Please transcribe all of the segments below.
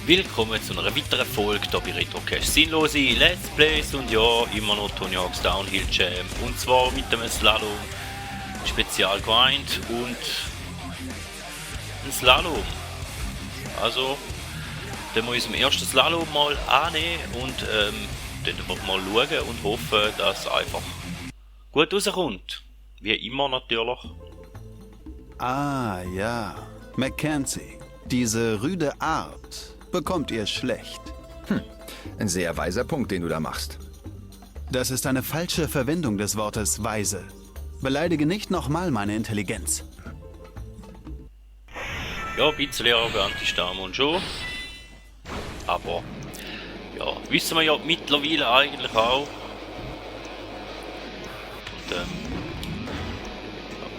Willkommen zu einer weiteren Folge hier bei Retrocast. Sinnlose Let's Plays und ja, immer noch Tony Hawk's Downhill Jam. Und zwar mit dem Slalom Spezial Grind und ein Slalom. Also, dann wir unserem ersten Slalom mal annehmen und dann mal schauen und hoffen, dass es einfach gut rauskommt. Wie immer natürlich. Ah ja, Mackenzie. Diese rüde Art bekommt ihr schlecht. Ein sehr weiser Punkt, den du da machst. Das ist eine falsche Verwendung des Wortes weise. Beleidige nicht nochmal meine Intelligenz. Ja, ein bisschen arrogant ist der Mann schon. Aber, ja, wissen wir ja mittlerweile eigentlich auch. Und,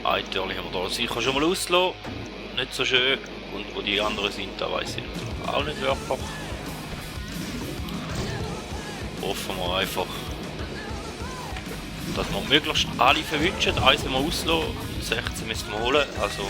ein Türchen haben wir da sicher schon mal ausgelassen. Nicht so schön. Und wo die anderen sind, da weiss ich auch nicht wirklich. Hoffen wir einfach, dass wir möglichst alle verwünschen. Eins haben wir auslassen, 16 müssen wir holen. Also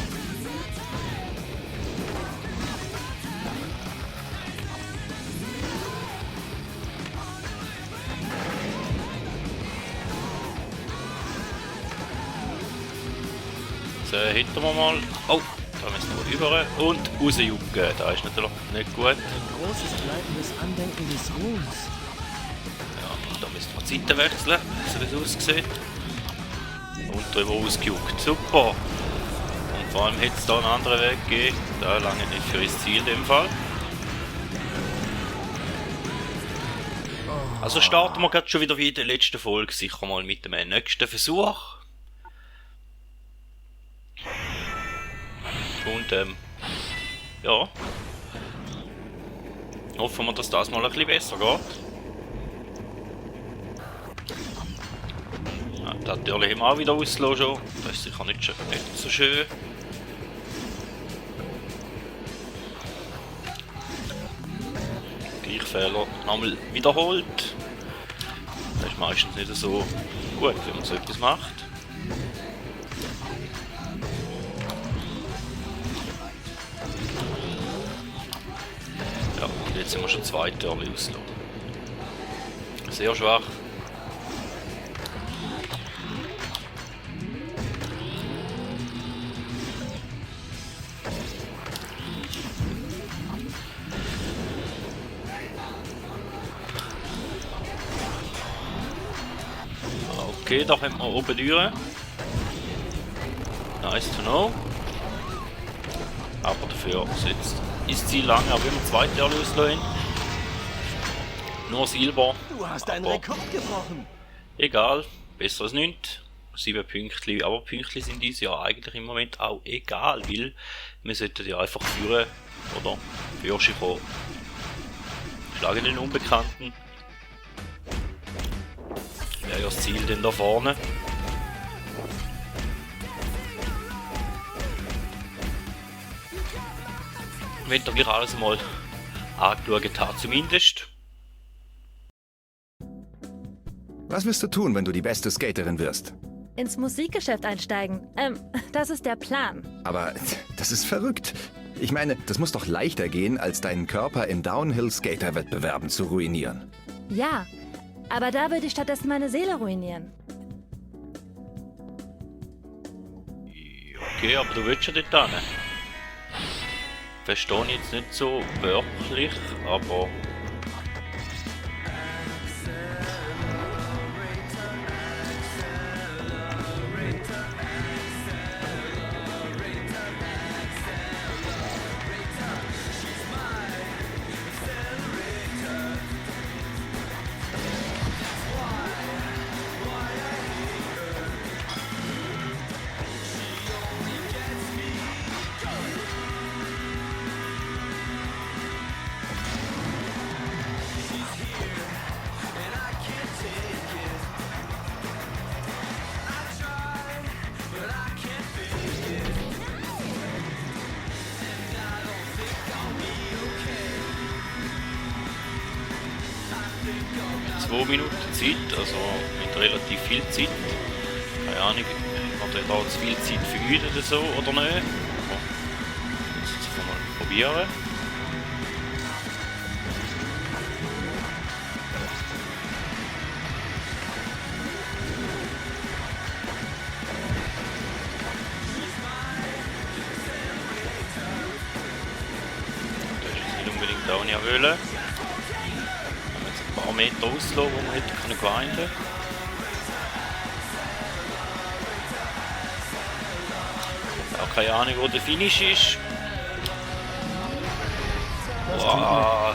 so, hinter wir mal. Oh! Da müssen wir rüber und rausjucken. Da ist natürlich nicht gut. Ein großes bleibendes Andenken des Ruhms. Ja, da müssen wir die Seite wechseln, so wie es aussieht. Und drüber ausgejuckt. Super! Und vor allem hätte es da einen anderen Weg gegeben. Da lange nicht für das Ziel in dem Fall. Also starten wir gerade schon wieder wie in der letzten Folge. Sicher mal mit dem nächsten Versuch. Und ja, hoffen wir, dass das mal ein bisschen besser geht. Ja, das natürlich haben wir auch wieder ausgelassen schon. Das ist sicher nicht so schön. Gleich Fehler nochmal wiederholt. Das ist meistens nicht so gut, wenn man so etwas macht. Ja, und jetzt sind wir schon zwei Türchen ausgelassen. Sehr schwach. Okay, da haben wir oben durch. Nice to know. Aber dafür sitzt ist Ziel lang, aber immer zwei Türchen auslösen. Nur Silber. Du hast einen Rekord gebrochen. Egal, besser als nichts. 7 Pünktchen, aber Pünktchen sind dieses Jahr eigentlich im Moment auch egal, weil wir sollten ja einfach führen oder Fürsche kommen. Schlagen den Unbekannten. Wäre ja das Ziel denn da vorne. Wenn ihr gleich alles mal angeschaut habt, zumindest. Was wirst du tun, wenn du die beste Skaterin wirst? Ins Musikgeschäft einsteigen. Das ist der Plan. Aber das ist verrückt. Ich meine, das muss doch leichter gehen, als deinen Körper in Downhill-Skater-Wettbewerben zu ruinieren. Ja, aber da würde ich stattdessen meine Seele ruinieren. Okay, aber du willst ja dort hin. Verstehe ich jetzt nicht so wirklich, aber... Minuten Zeit, also mit relativ viel Zeit. Keine Ahnung, hat er da zu viel Zeit vergeudet oder so oder nicht. Aber jetzt mal probieren. Da habe ich ja wollen. Wir haben jetzt ein paar Meter auslassen, wo wir hätten grinden können. Auch keine Ahnung, wo der Finish ist. Wow.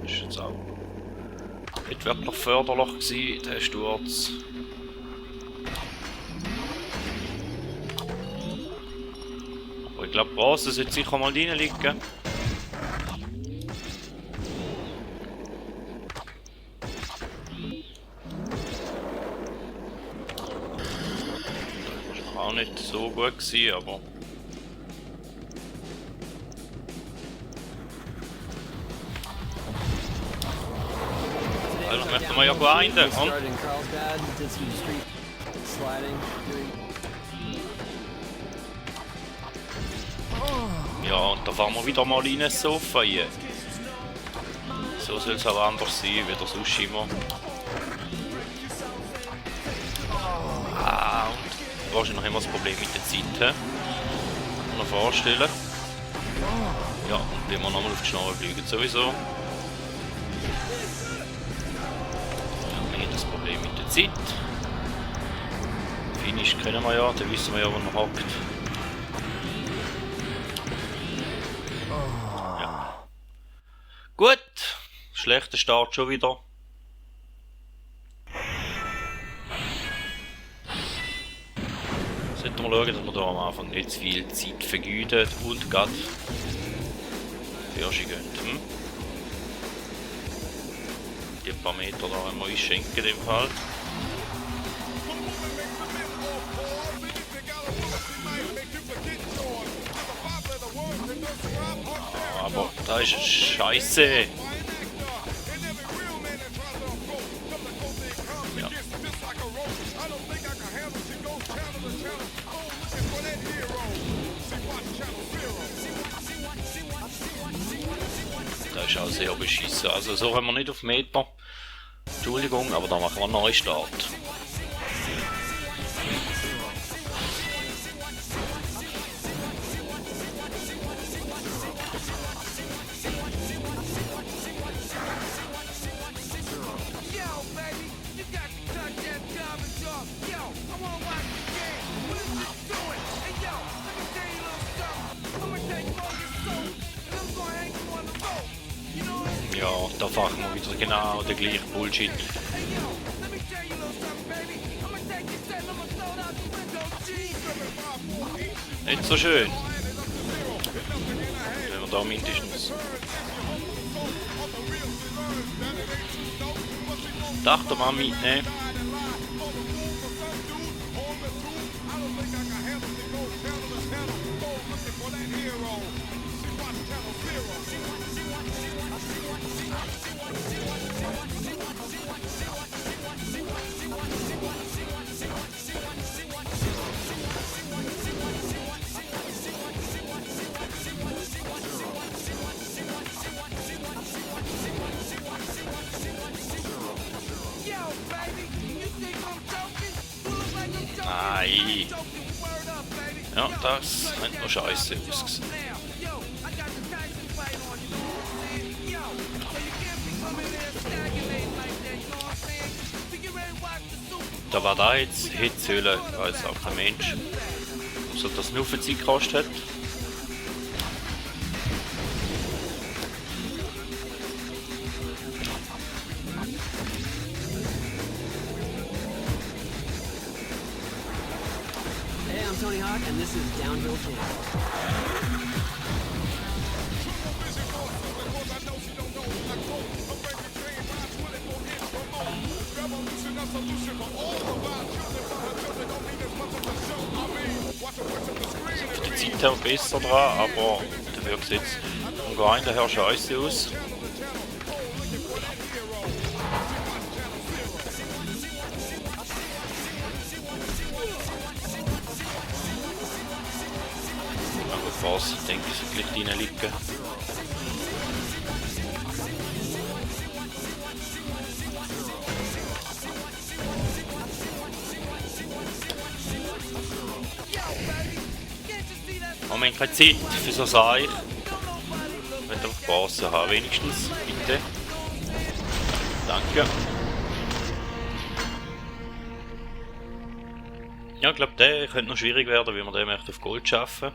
Das ist jetzt auch nicht wirklich förderlich gewesen, der Sturz. Aber ich glaube, die Bronze sollte sicher mal drin liegen. Das war auch nicht so gut gewesen, aber... Dann möchten wir ja grinden, komm. Ja, und da fahren wir wieder mal rein ins Sofa hier. So soll es auch anders sein, wie der sonst immer. Ah, und wahrscheinlich immer das Problem mit der Zeit, he? Kann man vorstellen. Ja, und wenn wir nochmal auf die Schnauze fliegen, sowieso. Das Problem mit der Zeit. Finish kennen wir ja, da wissen wir ja, wo er hockt. Ja. Gut, schlechter Start schon wieder. Sollten wir schauen, dass wir da am Anfang nicht zu viel Zeit vergeuden und gerade Fürsche gehen. Die paar Meter da haben wir uns schenken in dem Fall. Aber da ist Scheiße. Ja. Das ist auch sehr beschissen. Also so haben wir nicht auf Meter. Entschuldigung, aber da machen wir einen Neustart. Ja, da fahren wir wieder genau der gleiche Bullshit. Nicht so schön. Wenn wir da mindestens dachte mal mitnehmen. Nein. Ja, das hat noch scheiße ausgesehen. Da war da jetzt Hitzhöhle, weiß auch kein Mensch. So das nur für Zeit gekostet hat. Hey, I'm Tony Hawk and this is Downhill Jam. Für die Zeit her besser dran, aber dafür sieht es vom Grinden her scheiße aus. Was, ich denke, es wird gleich reinliegen. Moment, keine Zeit für so Sachen. möchte einfach Bronze haben, wenigstens. Bitte. Danke. Ja, ich glaube, der könnte noch schwierig werden, wie man den möchte auf Gold schaffen.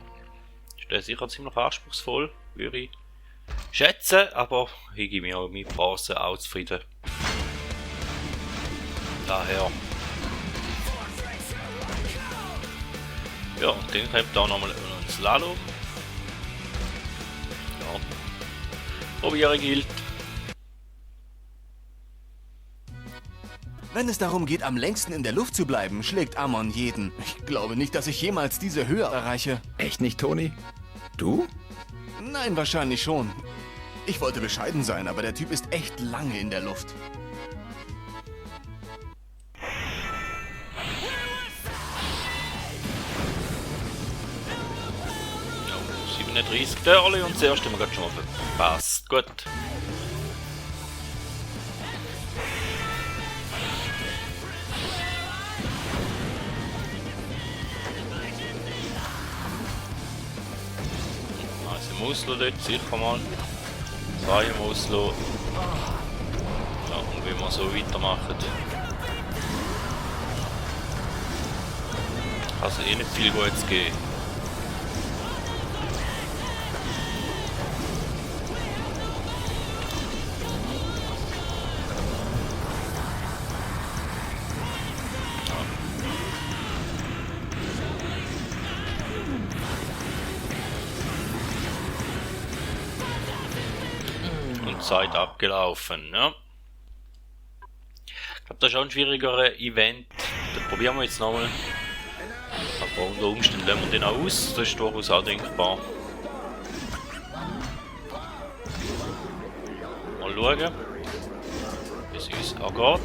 Ist der sicher ziemlich anspruchsvoll, würde ich schätzen, aber ich gebe mir auch mit Bronze auch zufrieden. Daher. Ja, und dann kommt da nochmal ein Slalom. Ja. Probieren gilt. Wenn es darum geht, am längsten in der Luft zu bleiben, schlägt Amon jeden. Ich glaube nicht, dass ich jemals diese Höhe erreiche. Echt nicht, Toni? Du? Nein, wahrscheinlich schon. Ich wollte bescheiden sein, aber der Typ ist echt lange in der Luft. Ja, 37 Dörrli und das erste haben wir gerade schon mal verpasst. Gut. Muslo dort, sicher mal. 2 Muslo. Ja, und wenn wir so weitermachen, kann es eh nicht viel Gutes geben. Zeit abgelaufen, ja. Ich glaube, das ist auch ein schwierigerer Event. Das probieren wir jetzt nochmal. Aber unter Umständen lassen wir den auch aus. Das ist durchaus auch denkbar. Mal schauen, wie es uns angeht.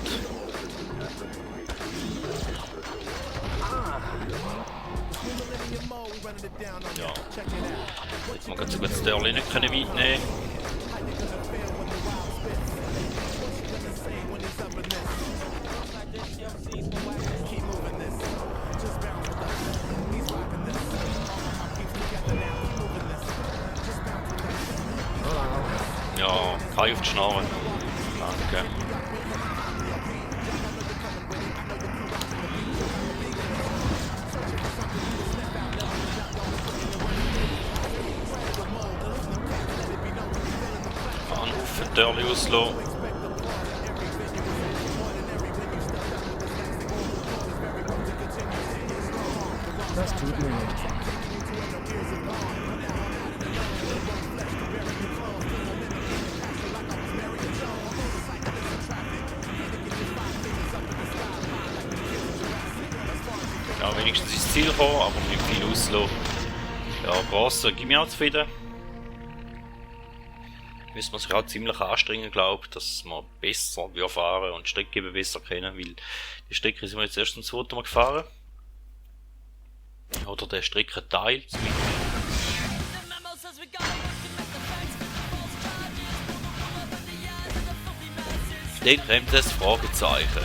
Ja. Jetzt man sogar das Dörrli nicht mitnehmen können. Ja, Kai auf die Schnarre. Danke. Für Dörrli auslassen. Das tut mir nicht. Ja, wenigstens ins Ziel kommen, aber nicht viel auslassen. Ja, Bronze, gib mir auch zufrieden. Müssen wir sich auch ziemlich anstrengen, glaube ich, dass wir besser fahren und die Strecke besser kennen, weil die Strecke sind wir jetzt erst ein zweites Mal gefahren. Oder der Streckenteil zumindest. Dann kommt das Fragezeichen.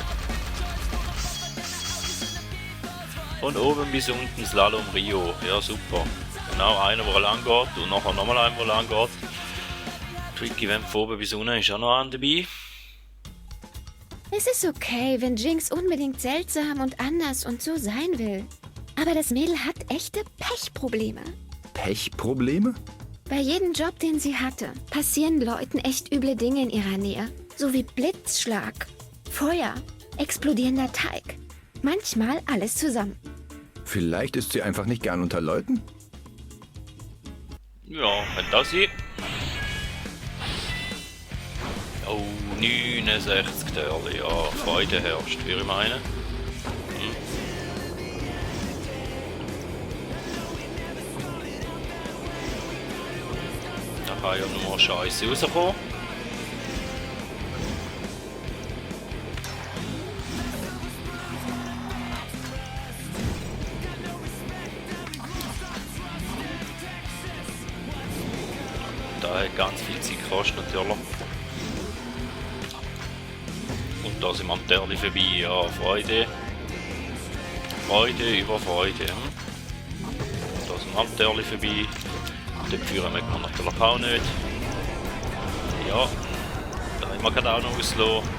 Von oben bis unten Slalom Rio. Ja, super. Genau, einer, der lang geht und nachher nochmal einer, der lang geht. Tricky Event von oben bis unten ist auch noch an dabei. Es ist okay, wenn Jinx unbedingt seltsam und anders und so sein will. Aber das Mädel hat echte Pechprobleme. Pechprobleme? Bei jedem Job, den sie hatte, passieren Leuten echt üble Dinge in ihrer Nähe. So wie Blitzschlag, Feuer, explodierender Teig. Manchmal alles zusammen. Vielleicht ist sie einfach nicht gern unter Leuten? Ja, könnte das sein. Oh, 69 Dörrli, ja, Freude herrscht, würde ich meinen. Da kann ja nur Scheiße rauskommen. Da hat ganz viel Zeit gekostet natürlich. Und da sind wir am Dörrli vorbei, ja, Freude. Freude über Freude. Da sind wir am Dörrli vorbei. Dort führen wir natürlich auch nicht. Ja, da haben wir gerade auch noch auslassen.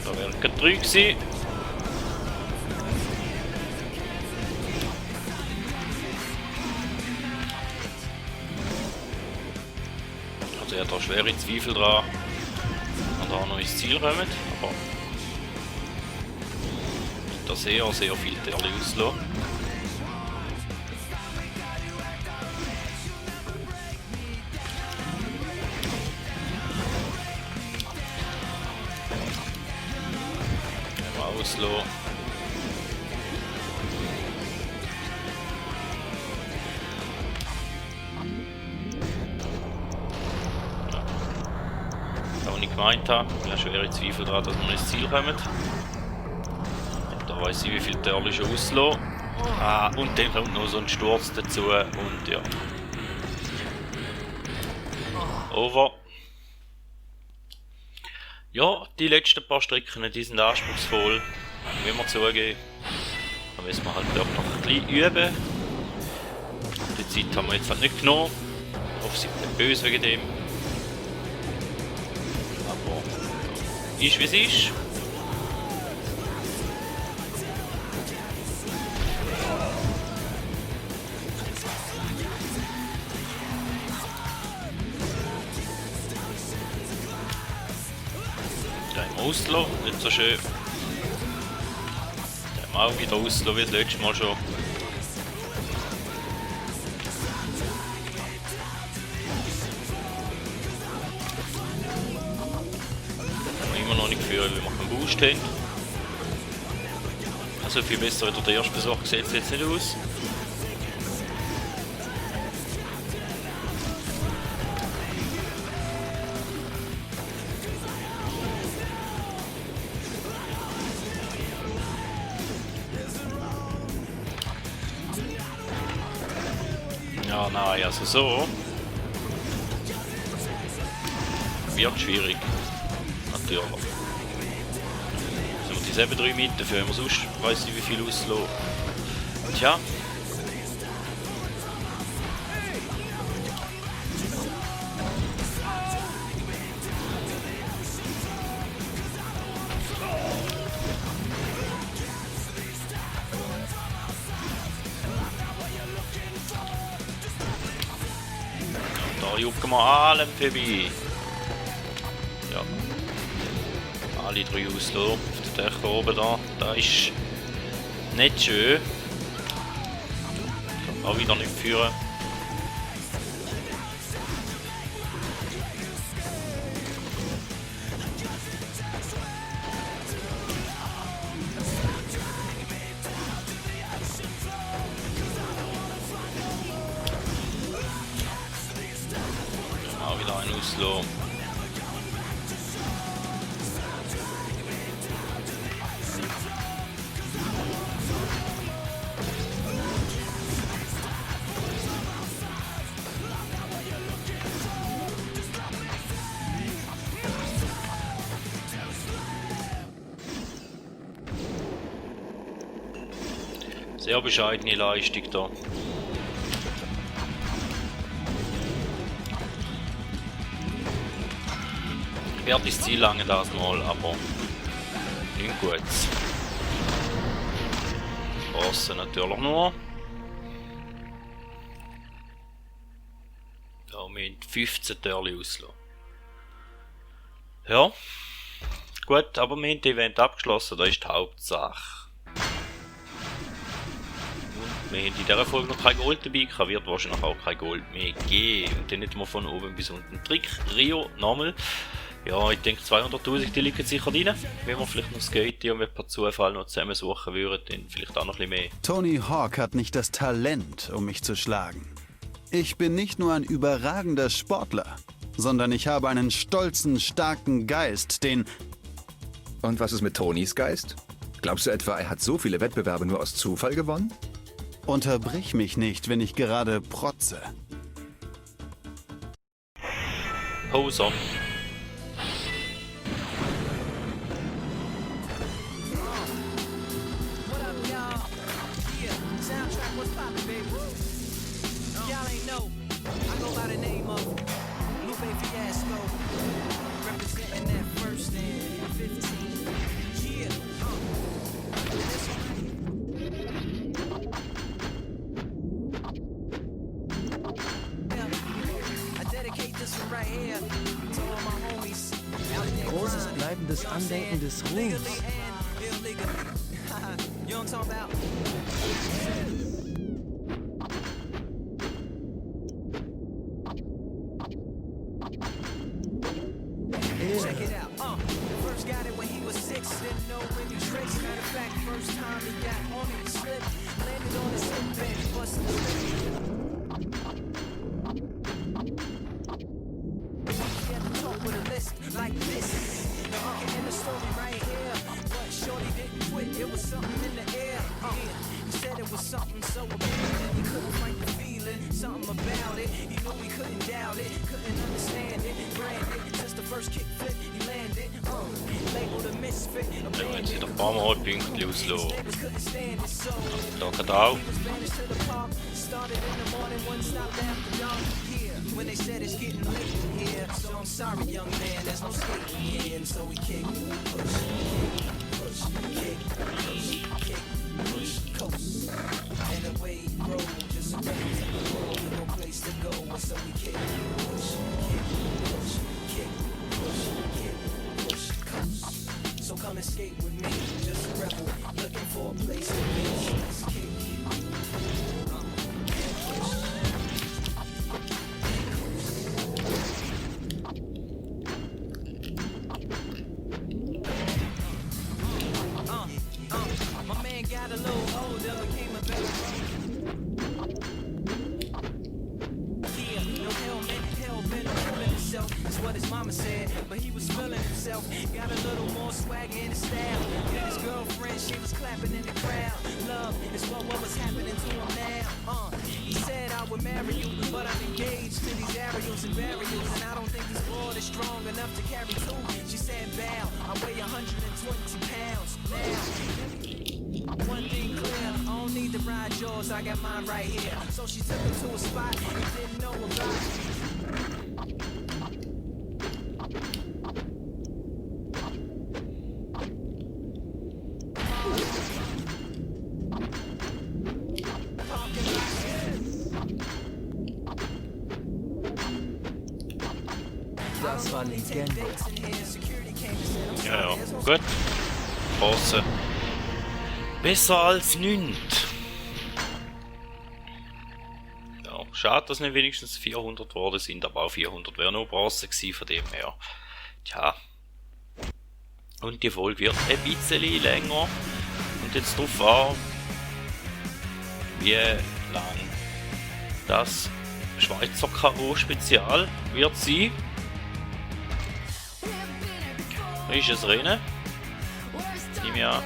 Da wäre gerade 3 gewesen. Also er hat da schwere Zweifel dran, und da noch ins Ziel kommen, aber da sehr viel Terli auslassen. Auslassen. Was ich gemeint habe, ich habe schwere Zweifel daran, dass wir ins Ziel kommen. Da weiss ich, wie viel Törli schon auslassen. Ah, und dann kommt noch so ein Sturz dazu und ja. Over. Ja, die letzten paar Strecken, die sind anspruchsvoll, wie wir zugeben. Da müssen wir halt dort noch ein bisschen üben. Die Zeit haben wir jetzt halt nicht genommen. Ich hoffe, sie sind nicht böse wegen dem. Aber ist wie es ist. Auslassen, nicht so schön. Den haben wir auch wieder auslassen wie das letzte Mal schon. Immer noch nicht führen, weil wir keinen Boost haben. Also viel besser als der erste Besuch sieht es jetzt nicht aus. Ja, nein, also so wird schwierig. Natürlich. Sind wir dieselben 3 Meter, für wir sonst weiss ich wie viel auslassen. Tja. Da jucken wir allem vorbei. Ja. Alle 3 auslassen auf den Dächern oben da. Das ist nicht schön. Ich kann auch wieder nicht führen. Auch wieder einen auslassen. Sehr bescheidene Leistung da. Ich werde ins Ziel lange das mal, aber nicht gut. Strasse natürlich nur. Da haben wir 15 Törli auslassen. Ja, gut, aber wir haben das Event abgeschlossen, das ist die Hauptsache. Wir haben in dieser Folge noch kein Gold dabei, wird wahrscheinlich auch kein Gold mehr geben. Und dann nicht mal von oben bis unten. Trick, Rio, nochmal. Ja, ich denke 200'000, die liegen sicher drin. Wenn wir vielleicht noch Skate und wir per Zufall noch zusammensuchen würden, dann vielleicht auch noch ein bisschen mehr. Tony Hawk hat nicht das Talent, um mich zu schlagen. Ich bin nicht nur ein überragender Sportler, sondern ich habe einen stolzen, starken Geist, den... Und was ist mit Tonys Geist? Glaubst du etwa, er hat so viele Wettbewerbe nur aus Zufall gewonnen? Unterbrich mich nicht, wenn ich gerade protze. Hose on. What up, y'all? Yeah, soundtrack, what's poppin', baby? Y'all ain't know. I go by the name of Lupe Fiasco. Representing that first and 15. Yeah, I dedicate this one right here to all my homies out there. Großes bleibendes Andenken des Legally Ruhms. and illegally. You know what I'm talking about? Check it out. First got it when he was 6. Didn't know any tricks. Matter of fact, first time he got on it, slipped. Landed on his hip bed, busted the lip. He had to talk with a list like this. The hook in the story right here. What shorty didn't quit, it was something in the air. He said it was something so appealing. He couldn't fight the feeling, something about it. He knew he couldn't doubt it, couldn't understand it. Branded, just the first kick flip, he landed. Labeled a misfit, Ja, jetzt abandoned. wieder ein paar Mal pünktlich auslassen. Neighbors couldn't stand it, so Da geht auch. he was banished to the park. Started in the morning, one stop after dark. Here, when they said it's getting late here. So I'm sorry, young man, there's no skating here. And so we kick, push, kick, push, coast. And away he rolled, just around the road, no place to go. And so we kick, push, coast. So come and skate with me, just a rebel, looking for a place to be. Let's kick. My man got a little older, became a better yeah, no helmet, hell-bent on killing himself. That's what his mama said, but he was feeling himself. Got a little more swagger in his style. Met his girlfriend, she was clapping in the crowd. Love is what was happening to him now. He said I would marry you, but I'm engaged to these aerials and burials, and I don't think this board is strong enough to carry two. She said, bow, I weigh 120 pounds now. One thing clear, I don't need to ride yours, I got mine right here. So she took him to a spot he didn't know about. Das war Legende. Ja, ja, gut. Bronze. Besser als nichts. Ja, schade, dass nicht wenigstens 400 worden sind, aber auch 400 wäre nur Bronze gewesen, von dem her. Tja. Und die Folge wird ein bisschen länger. Und jetzt drauf an, wie lang das Schweizer K.O.-Spezial wird sein. Ist es Rennen? Nehme ich an.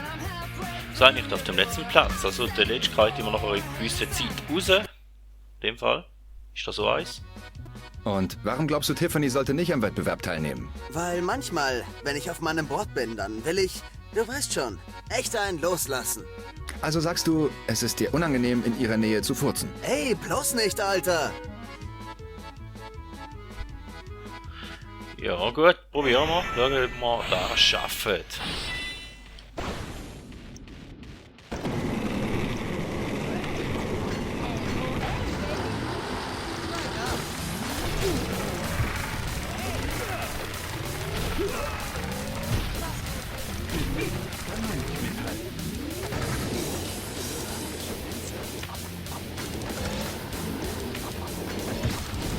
Sei nicht auf dem letzten Platz. Also der letzte geht immer noch eine gewisse Zeit raus. In dem Fall. Ist das so eins? Und warum glaubst du, Tiffany sollte nicht am Wettbewerb teilnehmen? Weil manchmal, wenn ich auf meinem Board bin, dann will ich, du weißt schon, echt einen loslassen. Also sagst du, es ist dir unangenehm, in ihrer Nähe zu furzen. Ey, bloß nicht, Alter! Ja gut, probieren wir. Schauen, ob wir das schaffen.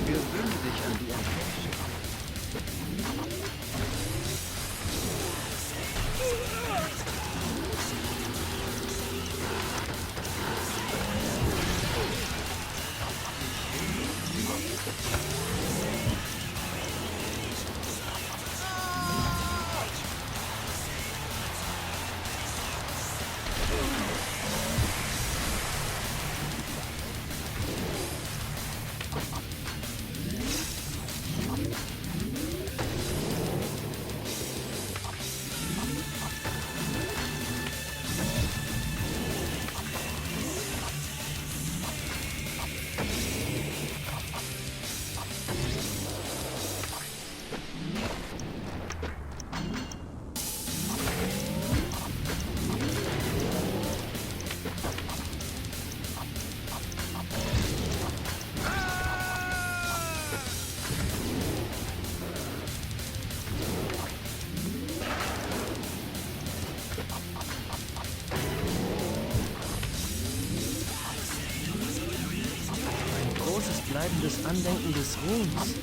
Gewöhne dich an die Enttäuschung. bleibendes Andenken des Ruhms.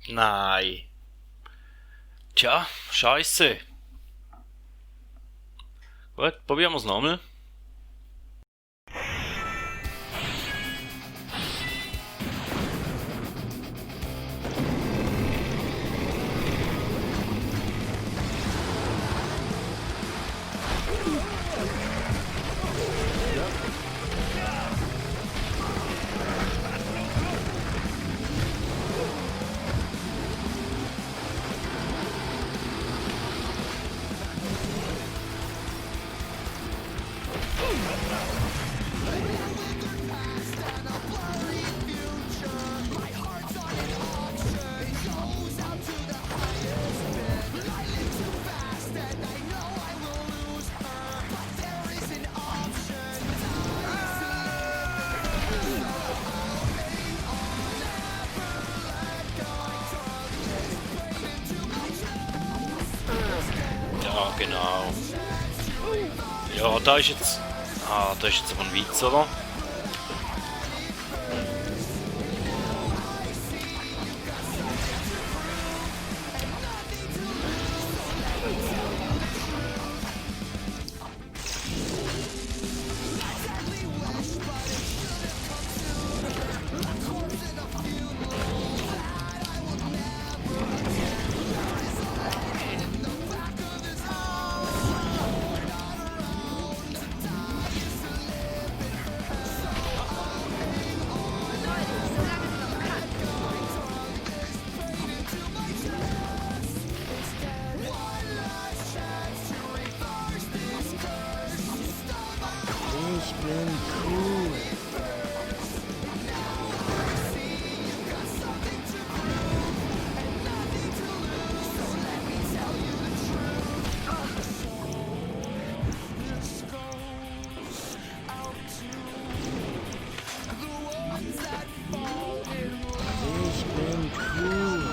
Nein. Tja, scheiße. Gut, probieren wir es nochmal. Ja, genau. Ja, da ist jetzt... Ah, da ist jetzt aber ein Witz, oder? Ich bin cool. Ich bin cool.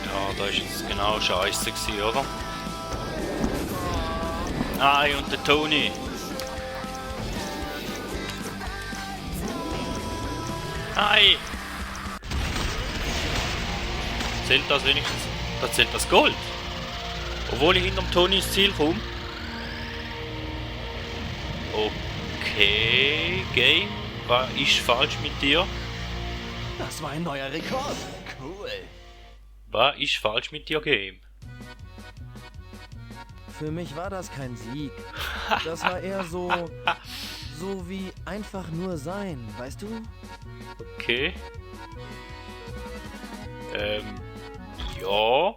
Ja, da ist jetzt genau scheiße gewesen, oder? Nein, und der Tony. Nein! Zählt das wenigstens? Da zählt das Gold. Obwohl ich hinterm Tony ins Ziel komme. Okay, Game. Was ist falsch mit dir? Das war ein neuer Rekord. Cool. Was ist falsch mit dir, Game? Für mich war das kein Sieg. Das war eher so wie einfach nur sein, weißt du? Okay. Ja.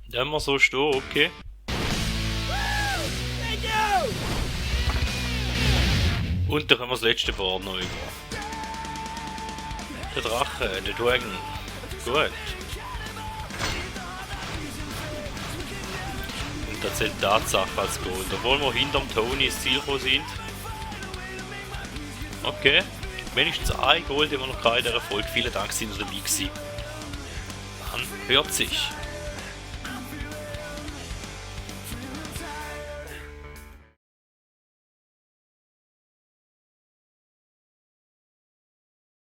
Wenn wir so stehen, okay. Und dann haben wir das letzte Board noch über. Der Drache, der Dragon. Gut. Und da zählt die Tatsache als Gold. Obwohl wir hinterm Tony ins Ziel gekommen sind. Okay. Wenigstens ein Gold, den wir noch keine in dieser Folge. Vielen Dank, sind ihr dabei gewesen. Man hört sich.